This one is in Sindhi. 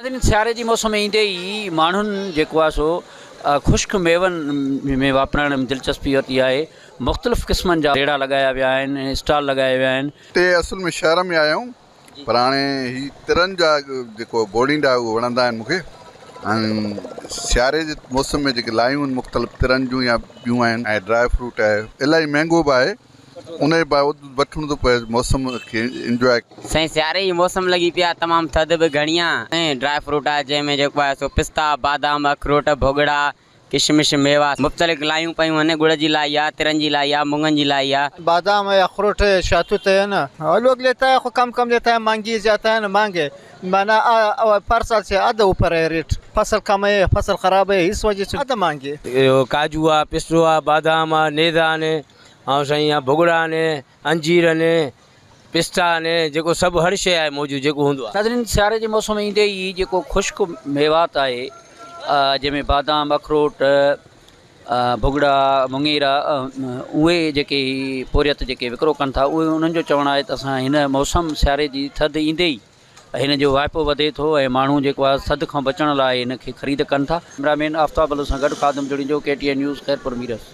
ناظرين سياري جي موسم ايندي ئي ماڻهن جيڪو آهي سو خشڪ ميون ۾ واپرائڻ ۾ دلچسپي ورتي آهي مختلف قسمن جا ريڙها لڳايا ويا آهن اسٽال لڳايا ويا آهن. هتي اصل ۾ شهر ۾ آيا آهيون پر هاڻي هي ترن جا جيڪو بوڙينڊا اهي وڻندا آهن مونکي ۽ سياري جي موسم ۾ جيڪي لايون آهن مختلف ترن جون يا ٻيون آهن ۽ ڊراء فروٽ آهي الاهي مهنگو به آهي ان جي باوجود وٺڻو ٿو پئي موسم کي انجواء. سائين سياري جي موسم لڳي پئي آ تمام ٿڌ به گهڻي آ ۽ ڊراء فروٽ آ جنهن ۾ جيڪو آهي سو پستا بادام اخروٽ ڀوڳڙا ڪشمش ميوا مختلف لايون پيون آهن ڳڙ جي لائي آ ترن جي لائي آ مڱن جي لائي آ. بادام هي اخروٽ هي شهتوت هي نه لوگ ليتا هي خو کم کم ليتا هي مهنگي زياده هي نه مهنگي معنيٰ پر سال سي اڌ اوپر هي ريٽ فصل کم هي فصل خراب هي اس وجه سي اڌ مهنگي. اهو ڪاجو آ پستو آ بادام آ نيزا آهن ۽ سائين اها ڀڳڙا آهن انجير آهن پستا آهن جيڪو سڀ هر شيء آهي موجود جيڪو هوندو آهي. ناظرين سياري جي موسم ايندي ئي جيڪو خشڪ ميوات آهي جنهن ۾ بادام اخروٽ ڀڳڙا مڱيرا اهي جيڪي پورهيت جيڪي وڪرو ڪن ٿا اهي انهن جو چوڻ آهي ته اسان هن موسم سياري جي ٿڌ ايندي ئي هن جو واهپو وڌي ٿو ۽ ماڻهو جيڪو آهي ٿڌ کان بچڻ لاء هن کي خريد ڪن ٿا. ڪئميرا مين آفتاب بلوچ سان گڏ Khadim Junejo, K T N news, Khairpur Mirs.